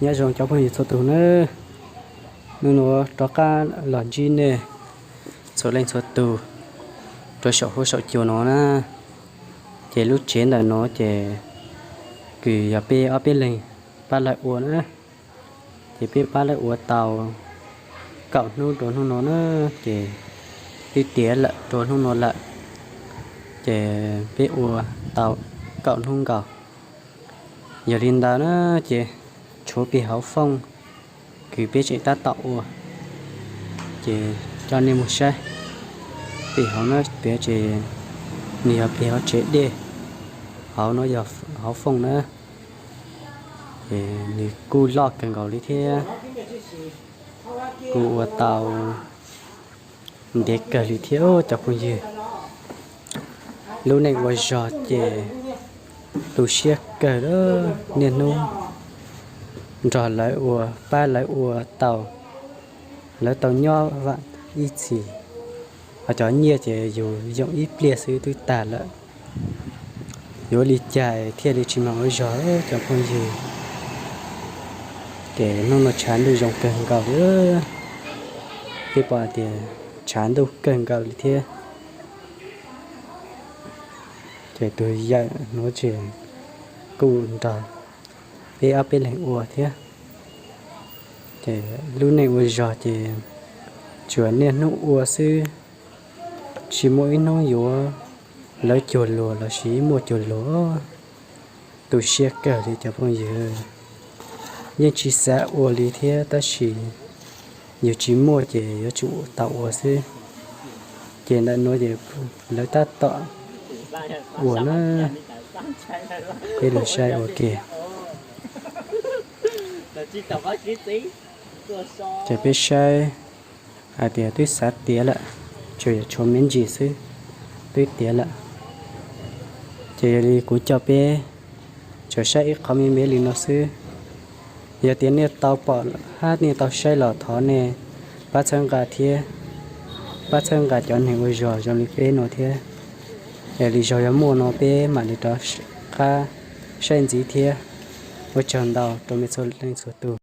Nyob zoo cov phooj ywg txhua tus nawb, hnub no rov qab los ntsib nej txhua leej txhua tus rau saum huab saum cua no na. Ces lub tsev ntawm no ces kws yog peb ob peb leeg pab lawv ua na. Ces peb pab lawv ua tau kaum hnub rau hnub no na, ces twb tiav lawm rau hnub no lawm. Ces peb ua tau kaum hnub nkaus. Yog li ntawd na, ces tshuav pem hauv fooj kws peb tseem tab tom ua, ces coj nej mus saib pem hauv na. Tias ces nws yog pem hauv tsev dej, hauv no yog hauv fooj na. Ces nws kuj loj kawg nkaus li thiab, kuj ua tau ntev kawg li thiab cov phooj ywg. Lub neej ua zog ces tu siab kawg, niaj hnub nrog lawv ua, pab lawv ua tau, lawv tau nyob vam ib txhis. Ho cov nyiaj ces yus yoom ib pliag xwb twb tag lawm. Yuav ua li cas thiaj li tsis mag ua zog cov phooj ywg? Ces hnub no tshav ntuj zoo kawg nkaus li, peb pom tias tshav ntuj kawg nkaus li thiab. Ces tus yawm nuav ces kuj nrog peb ob peb leeg ua thiab. Ces lub neej ua zog ces tsuas niaj hnub ua xwb, tsis muaj ib hnub yuav lawv cuag luag lossis muaj cuag luag. Tu siab kawg li cov phooj ywg, yeej tsis xav ua li thiab tab sis yus tsis muaj ces yuav tsum tau ua xwb. Ces ntawm nuav ces lawv tab tom ua na, peb los saib ua ke. Ces peb saib hais tias twb xav tiav lawm, tsuas yog tshuav me ntsis xwb, twb tiav lawm. Ces yog li kuv coj peb tsuas saib ib qho me me li no xwb. Yog tias nej tau pom hab nej tau saib los thov nej pab txhawb nqa thiab, pab txhawb nqa cov neeg ua zog zoo li peb no thiab. Yog li zog yog muaj no peb mam li rov qab saib ntxiv thiab. Ua tsaug ntau rau mej txhua leej txhua tus.